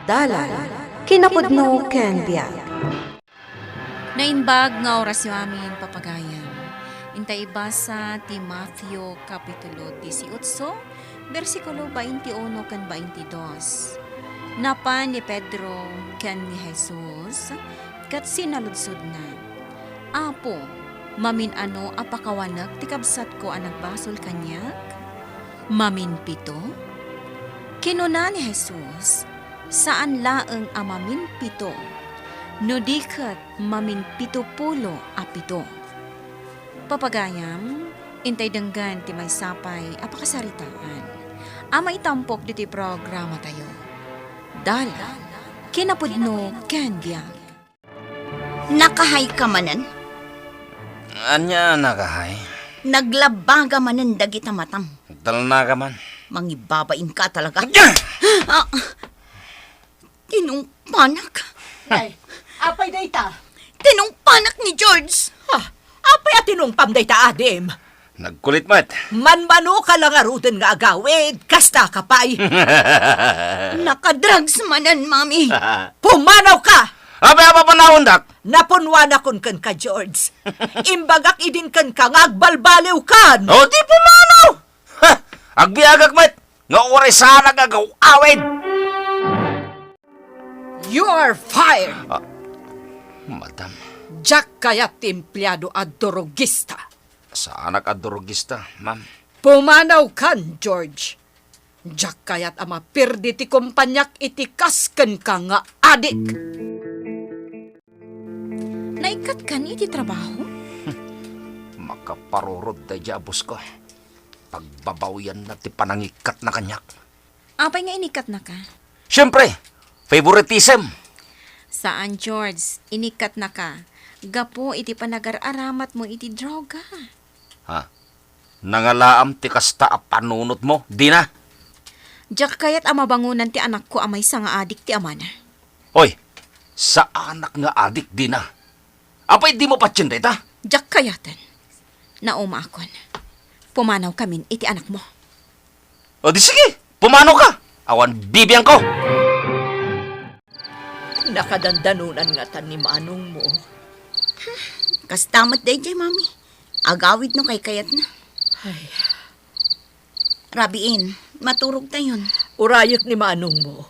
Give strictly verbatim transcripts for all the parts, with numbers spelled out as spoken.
Dalan, kinapudno ken biag. Naimbag nga orasyo amin, papagayam. Inta ibasa ti Matthew Kapitulo dieciocho, bersikulo twenty-uno ken twenty-dos. Napan ni Pedro ken ni Jesus, ket sinaludsodna, "Apo, mamin-ano a pakawanek ti kabsatko a nagbasol kaniak? Mamin pito?" Kinuna ni Jesus, "Saan laeng a mamin pito, no di ket mamin pito pulo a pito." Papagayam, intay denggen ti maysa pay a pakasaritaan a maitampok ditoy programatayo. Dalan, kinapudno ken biag. Nakahay ka manen? Ania nakahay? Naglabbaga manen dagita matam. Talna ka man. Mangibabain ka talaga. Adya! Ah, tinungpanak. Ay, apay dayta? Tinungpanak ni George. Ha? Apay a tinungpam dayta, adim? Nagkulit met. Manmano ka la ngaruden nga agawid, kasta ka pay. Nakadrugs manen, Mami. Pumanaw ka! Apay a papanawondak? Napunwanakon kenka, George. Imbagak idin kenka nga agbalbaliw kan. O, di pumanaw! Ha! Agbiagak met nga uray saanak nga agaw-awid! You are fired! Ah, madam. Diak kayat ti empleado a durogista. Saanak a durogista, ma'am. Pumanaw kan, George. Diak kayat a mapirdi ti kompaniak iti kas kenka nga adik. Naikkat kan iti trabaho? Makaparurod daydiay a boss ko. Pagbabawianna ti panangikkatna kaniak. Apay nga inikkatnaka? Siempre, favoritism. Saan, George, inikkatnaka gapu iti panagar-aramatmo iti droga. Ha? Nangalaam ti kasta a panunotmo, Dina? Diak kayat a mabangonan ti anakko a maysa nga adik ti amana. Oy, saanak nga adik, Dina. Apay dimo patien dayta? Diak kayaten. Naumaakon. Pumanawkamin iti anakmo. O di sige, pumanawka. Awan bibiangko. Nakadandanunan ngata ni manongmo. Kasta met daydiay, Mami. Agawid no kaykayatna. Ay. Rabiin, maturogtayon. Urayek ni manongmo.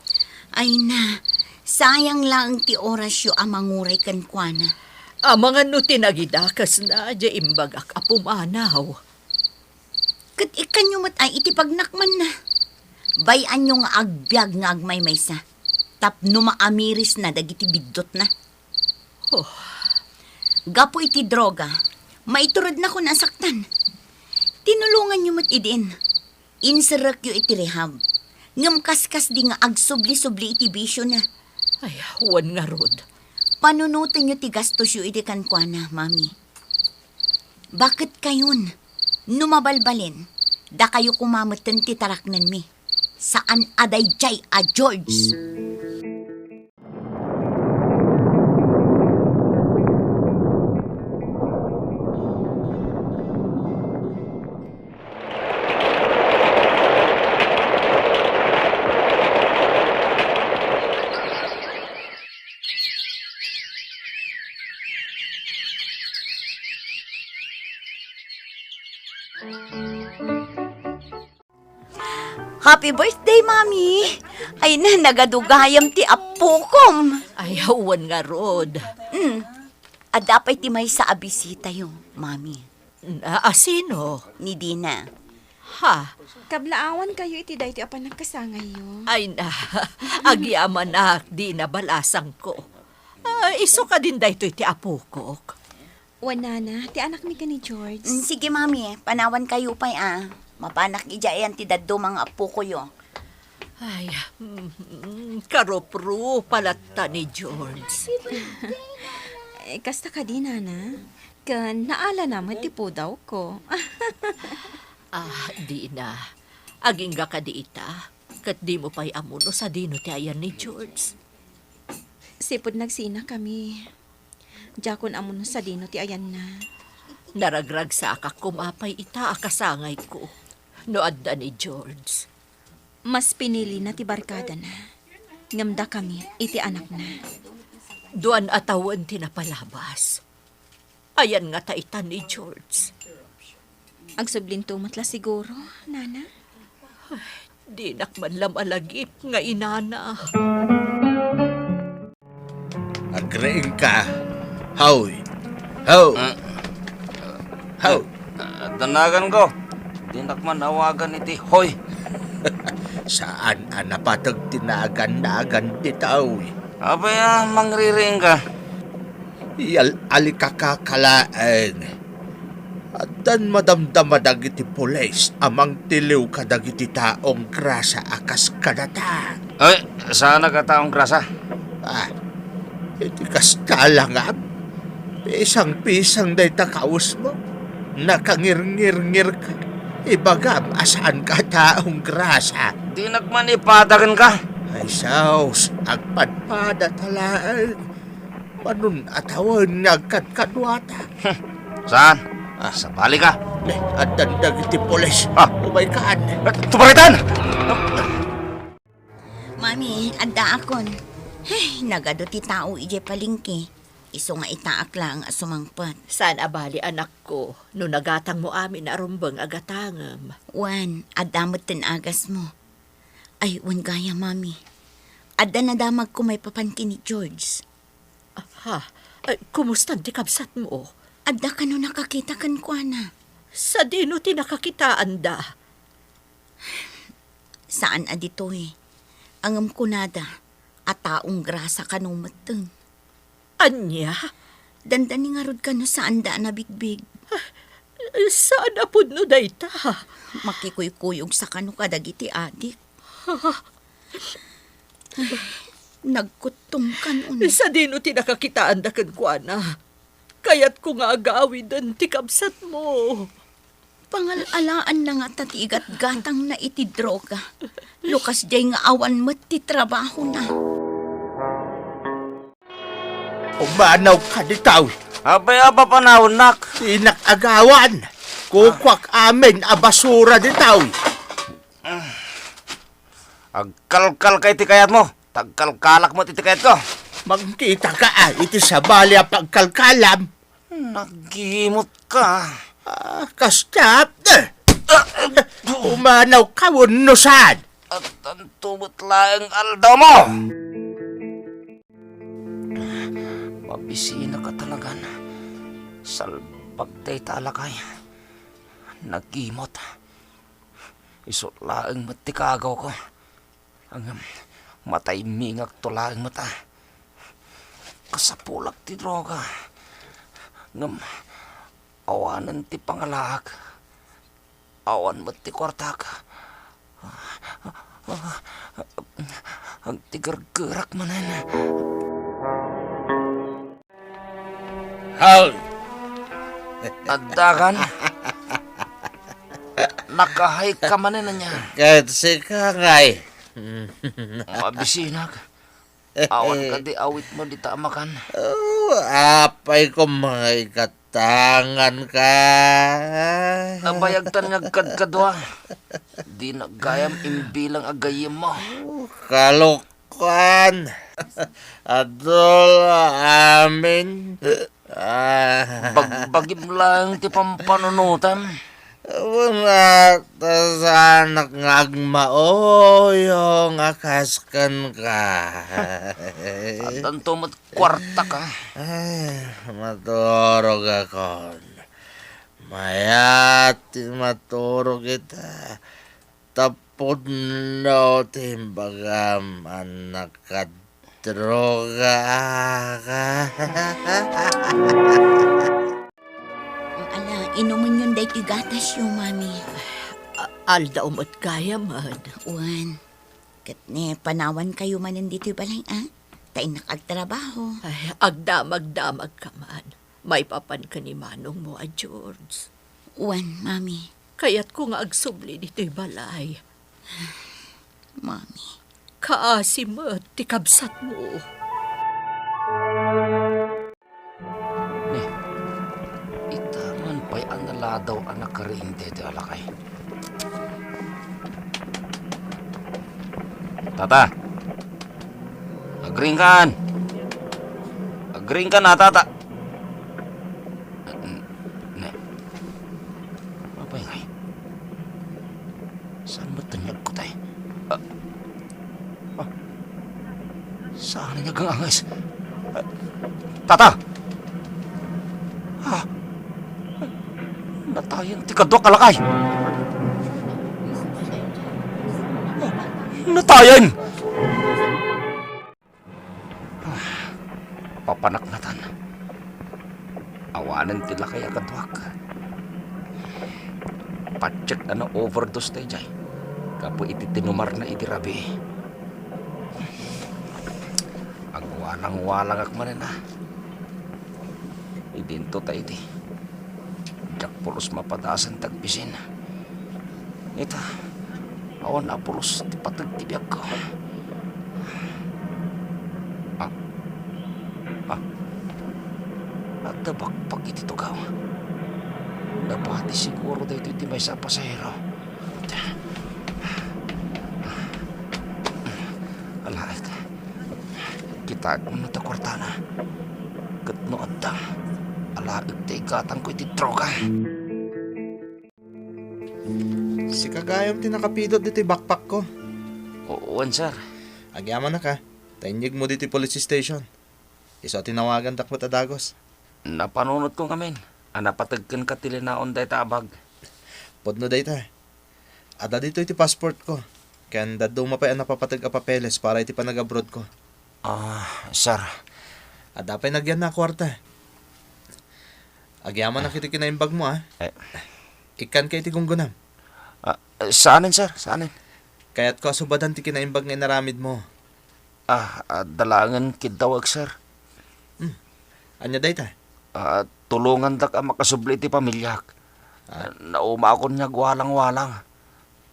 Ay na, sayang laeng ti orasyo a manguray kenkuana. Amangan no ti nagidakesna, diay imbagak a pumanaw. Ket ikkanyo met ay iti pagnakmanna. Bay-anyo nga agbiag nga agmaymaysa, tapno maamirisna dagiti biddutna. Oh. Gapu iti droga, maiturednakon a saktan. Tinulonganyo met idin. Inserrekyo iti rehab. Ngem kaskasdi nga agsubli-subli iti bisiona. Ay, wen ngarud. Panunotenyo ti gastosyo idi kenkuana, Mami. Baket kayon, no mabalbalin, dakayo koma metten ti taraknenmi. Saan a daydiay a George. Happy birthday, Mami! Ay na, nagadugayam ti apukom. Ay, awan ngarud. Mm. Adda pay ti maysa a bisitayo, Mami. Na, a sino? Ni Dina. Ha? Kablaawan kayo iti daytoy a panagkasangayyo. Ay na, agyamanak, Dina, balasangko. Ah, isu kadin daytoy ti apukok. Wen nana, ti anakmi ken ni George. Mm, sige, Mami. Panawan kayo pay, a. Mapanak idiay ayan ti dadduma nga apukoyo. Ay, mm, karoprupa latta ni George. Eh, kasta kadi, nana? Ken naalana met ti pudawko. Ah, Dina. Agingga kadi ita? Ket dimo pay ammo no sadino ti ayan ni George? Sipud nagsinakami. Diakon ammo no sadino ti ayanna. Naragragsakak koma pay ita a kasangayko no adda ni George. Mas pinilina ti barkadana. Ngem dakami iti anakna. Duan a tawen ti napalabas. Ayan ngata ita ni George? Agsublinto met la siguro, nana? Dinak man la malagip nga inana. Agriingka. Hoy. Hoy. Ah. Hoy. Ah, danagan ko. Dinak man awagan iti hoy. Saan a napateg ti nagan-nagan dita, hoy. Apay a mangriring ka? Yal-alikaka ka laeng. Addan madamdama dagiti pulis a mangtiliw kadagiti taong grasa a kas kadata. Ay, saanak a taong grasa? Ah, iti kasta la ngem, pisang-pisang dayta kawesmo. Nakangirngirngir ka. Ibagam a saanka a taong grasa. Dinak man ipadagen ka. Ay, sus, agpadpadata laeng. Manon a tawen nga agkadkaduata. Hmm. Saan? Ah. Sabali ka. Eh, addan dagiti pulis. Ah. Umaykan. Eh, tuparitan! Mami, addaakon. Ay, nagadu ti tao idiay palengke. Isu nga itaak laeng a sumangpet. Saan a bali, anakko, no nagatangmo amin a rumbeng a gatangem. Wen, adda met ten agasmo. Ay, wen gayam, Mami. Adda nadamagko maipapan ken ni George. Ha? Ay, kumustan ti kabsatmo? Adda kano nakakita kenkuana. Sadino ti nakakitaanda? Saan a ditoy. Ngem kunada a taong grasa kano metten. Ania? Dandani ngarud kano saanda a nabigbig. Saan a pudno dayta? Makikuykuyogsa kano kadagiti adik. Nagkuttom kano. Sadino ti nakakitaanda kenkuana? Kayatko nga agawiden ti kabsatmo. Pangal-alaanna ngata ti igatgatangna iti droga. No kasdiay nga awan met ti trabahona. Umanawka dita. Apay a papanawennak? Dinak agawan. Kukuak amin a basura dita. Agkalkalka iti kayatmo, ta agkalkalak met iti kayatko. Mangkitaka, ah, iti sabali a pagkalkalam. Nagimot ka. Ah, kasta. Umanawka wenno saan? Addanto met laeng aldawmo. Mabisinak a talagan. Salbag dayta a lakay. Nagimot. Isu laeng met ti kaagawko. Ngem, mataymingakto laeng met a. Kasapulak ti droga. Ngem, awanen ti pangalaak. Awan met ti kuartak. Agtigergerak manen. Haw! Addakan? Nakahay ka manen ania? Ket sika ngay. Mabisinak. Awan kadi awitmo dita a makan? Oh, apay koma nga ikatangan ka. Nabayagtan nga agkadkadua. Dinak gayam imbilang a gayyemmo. Oh, kalok- Kuan, adol amin. Ah. Bagbagim laeng ti pampanunotam. Wen, ta saanak nga agmauyong a kas kenka. Addanto met kuartak, a. Ay, maturogakon. Mayat ti maturog ita. Tapudno ti imbagam a nakadrogaak. Ala, inumenyon daytoy gatasyo, Mami. A-, aldaw met gayam, ad. Wen, ket ni panawankayo manen ditoy balay, a? Ta innak agtrabaho. Ay, agdamagdamagka man. Maipapan ken ni manongmo a George. Wen, Mami. Kayatko nga agsubli ditoy balay. Mami. Kaasi met ti kabsatmo. Ni, ita man pay a naladaw a nakariing daytoy a lakay. Tata! Agriingkan! Agriingkan, a, tata! Ne. Apay ngay? Saan met ti agkutay? Ah. Ah. Saan nga aganganges? Ah. Tata! Ah. Natayen ti kaduak a lakay! Ah. Natayen! Ah, papanaknatan. Awanen ti lakay a kaduak. Patiek a na-overdose daydiay gapu iti tinumarna iti rabii. Agwalang-walangak manen a. Idinto ta idi. Diak pulos mapadasan ti agbisin. Ita, awan a pulos ti pateg ti biagko. Ah. Ah. Adda bakbak iti tugaw. Nabati siguro daytoy ti maysa a pasahero. Alaek. Kitaek no adda kuartana. Ket no adda, alaek ta igatangko iti droga. Sika gayam ti nakapidot ditoy backpackko. O-, wen, sir. Agyamanak a, ta inyegmo ditoy police station. Isu a tinawagandak met a dagus. Napanunotko ngamin a napateg kenka ti linaon dayta a bag. Pudno dayta. Adda ditoy ti passportko, ken dadduma pay a napapateg a papeles para iti panag-abroadko. Ah, sir. Adda pay nagyan a kuarta. Agyamanak iti kinaimbagmo, a. Eh. Ikkanka iti gunggonam. Ah, saanen, sir? Saanen? Kayatko a subadan ti kinaimbag nga inaramidmo. Ah, adda laengen kiddawek, sir. Hmm. Ania dayta? Ah, tulongandak a makasubli iti pamiliak. Ah. Naumaakon nga agwalang-walang.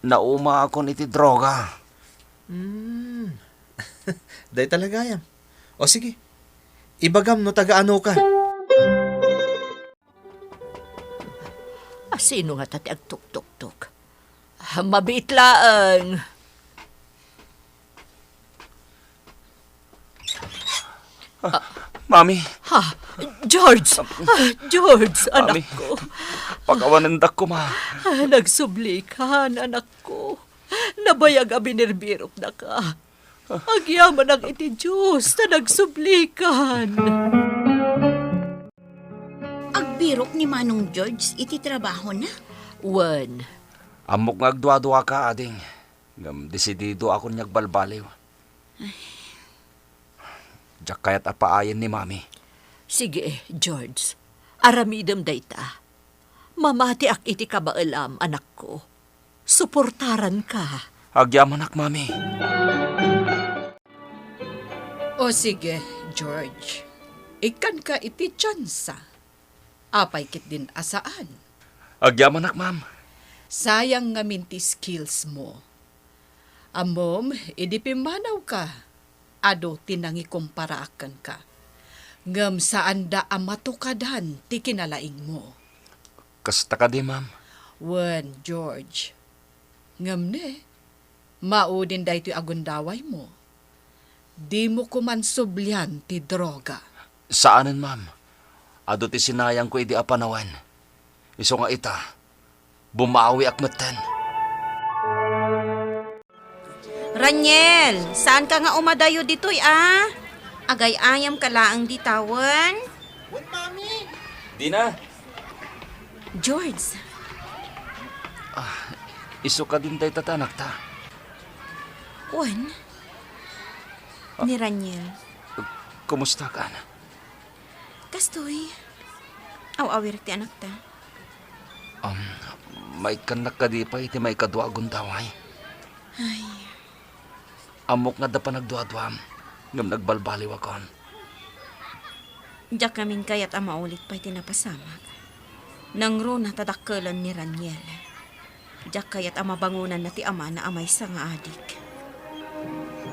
Naumaakon iti droga. Hmm. Dayta la gayam. O sige, ibagam no taga-anoka. A, sino ngata ti agtuktuktok? Ah, mabiit laeng. Ah, Mami. Ha? George! Ah, George, Mami, anakko. Pakawanendak koma. Ah, nagsublikan, anakko. Nabayag a binirbiroknaka. Agyamanak iti Dios ta nagsublikan. Agbirok ni Manong George iti trabahona? Wen. Ammok nga agduaduaka, ading. Ngem desididoakon nga agbalbaliw. Ay. Diak kayat a paayen ni Mami. Sige, George. Aramidem dayta. Mamatiak iti kabaelam, anakko. Suportaranka. Agyamanak, Mami. O sige, George. Ikkanka iti tiansa. Apay ketdin a saan? Agyamanak, ma'am. Sayang ngamin ti skills mo. Ammom, idi pimmanawka, adu ti nangikumparaak kenka. Ngem saanda a matukadan ti kinalaingmo. Kasta kadi, ma'am? Wen, George. Ngem ne, maudin daytoy a gundawaymo. Dimo koman sublian ti droga. Saanen, ma'am. Adu ti sinayangko idi a panawen. Isu nga ita, bumawiak metten. Raniel, saanka nga umadayo ditoy, a? Agay-ayamka laeng ditawen? Wen, Mami. Dina. George. Ah, isu kadin dayta ti anakta? Wen. Ah. Ni Raniel. Kumusta kan? Kastoy. Aw-awirek ti anakta. Um, maikkannak kadi pay iti maikadua a gundaway? Ay. Ammok nga adda panagduaduam, ngem nagbalbaliwakon. Diak ngamin kayat a maulit pay ti napasamak. Nangruna ta dakkelen ni Raniel. Diak kayat a mabangonanna ti amana a maysa nga adik.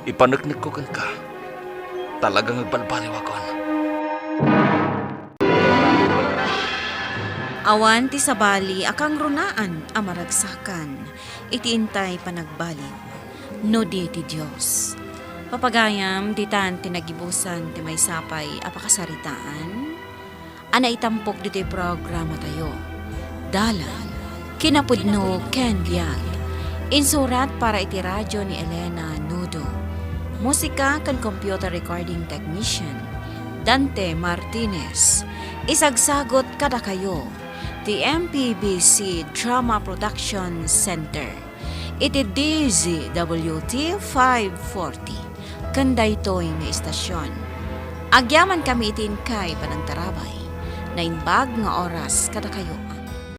Ipaneknekko kenka. Talaga nga agbalbaliwakon. Awan ti sabali a kangrunaan a maragsakan iti intay panagbaliw no di ti Dios. Papagayam, ditan ti nagibusan ti maysa pay a pakasaritaan a naitampok ditoy programatayo. Dalan, kinapudno ken biag. Insurat para iti radyo ni Elena Nudo. Musika ken computer recording technician, Dante Martinez. Isagsagot kadakayo ti M P B C Drama Production Center iti D Z W T five forty ken daytoy nga istasyon. Agyaman kami iti inkay panangtarabay. Naimbag nga oras kadakayo.